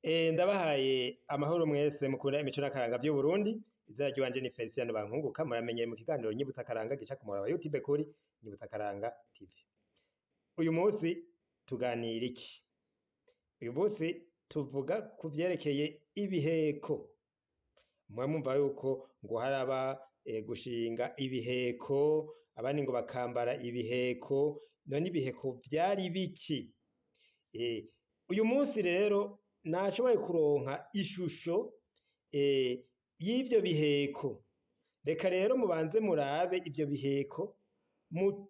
Ndabahaye amahoro mwese mukunda imico n'akaranga vy'Uburundi. Izina ry'iwanje ni Feliciano Bankunguka, muramenyere mu kiganiro Nyibutsa Akaranga gica ku muhora wa YouTube kuri Nyibutsa Akaranga TV. Uyu munsi tuganira iki? Uyu munsi tuvuga ku vyerekeye ibiheko. Muba mwumva yuko ngo haraba gushinga ibiheko, abandi ngo bakambara ibiheko, none ibiheko vyari biki? Uyu munsi rero nashoboye kuronka ishusho y'ivyo biheko. Reka rero mubanze murabe ivyo biheko,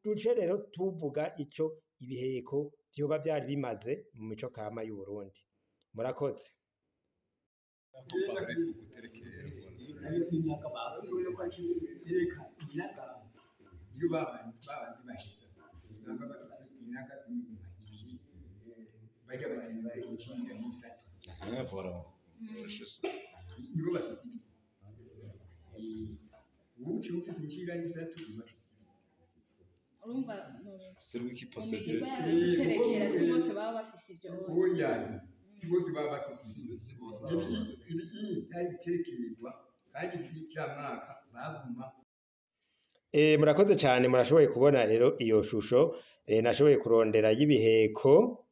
duce rero tuvuga ico ibiheko vyoba vyari bimaze mu mico kama y'Uburundi. Murakoze. Iyo babandi baheza usanga bafise inaga z'imiguma ibiri barya batenze ikinga n'isatu. Voilà. C'est ça. Nibo bafise ibi ubu uciye ufise inshinga n'isatu bafise ibi. Urumva Celui qui mu possédait. migirwa y'abaterekera si bose baba bafise ivyo. Oya, si bose baba bafise ibi. Ibi byari bitekerwa kandi kiriya mwaka baguma. Murakoze cane, murashoboye kubona rero iyo shusho nashoboye kurondera y'ibiheko.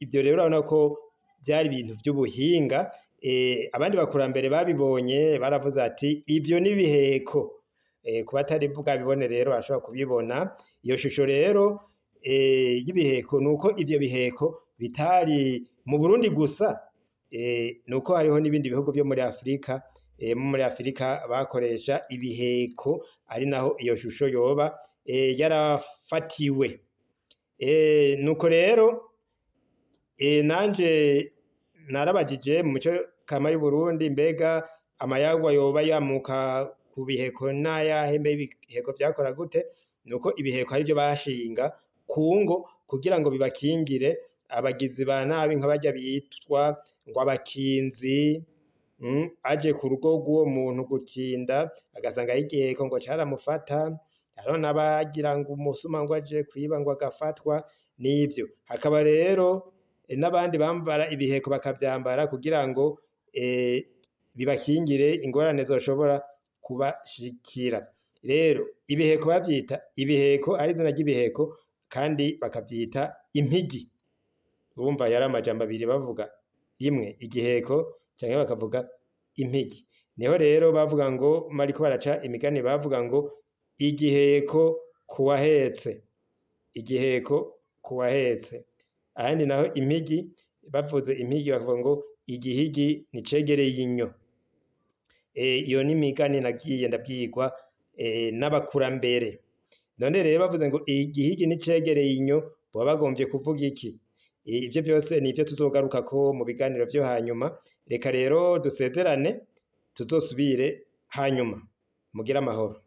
Ivyo rero urabona ko vyari ibintu vy'ubuhinga. Abandi bakurambere babibonye baravuze ati ivyo n'ibiheko. Ku batari bwabibone rero barashobora kubibona. Iyo shusho rero y'ibiheko nuko ivyo biheko bitari mu Burundi gusa, nuko hariho n'ibindi bihugu vyo muri Afrika, muri Afrika bakoresha ibiheko, ari naho iyo shusho yoba yarafatiwe. Nuko rero nanje narabajije mu mico kama y'Uburundi, mbega amayagwa yoba yamuka ku biheko n'ayahe, mbe ibiheko vyakora gute? Nuko ibiheko arivyo bashinga ku ngo kugira ngo bibakingire abagizi ba nabi nka barya bitwa ngo abakinzi, aje ku rugo rw'uwo muntu gukinda agasangayo igiheko ngo caramufata. Hariho n'abagira ngo umusuma ngo aje kwiba ngo agafatwa n'ivyo. Hakaba rero n'abandi bambara ibiheko bakavyambara kugira ngo bibakingire ingorane zoshobora kubashikira. Rero ibiheko bavyita ibiheko, ari izina ry'ibiheko, kandi bakavyita impigi. Urumva yari amajambo abiri bavuga rimwe, igiheko canke bakavuga impigi. Niho rero bavuga ngo bariko baraca imigani, bavuga ngo igiheko kuwahetse, igiheko kuwahetse. Ahandi naho impigi, bavuze impigi bakavuga ngo igihigi nicegereye inyo. Iyo ni imigani nagiye ndabwirwa n'abakurambere. None rero bavuze ngo igihigi nicegereye inyo, boba bagomvye kuvuga iki? Ivyo vyose nivyo tuzogarukako mu biganiro vyo hanyuma. Reka rero dusezerane, tuzosubire hanyuma. Mugire amahoro.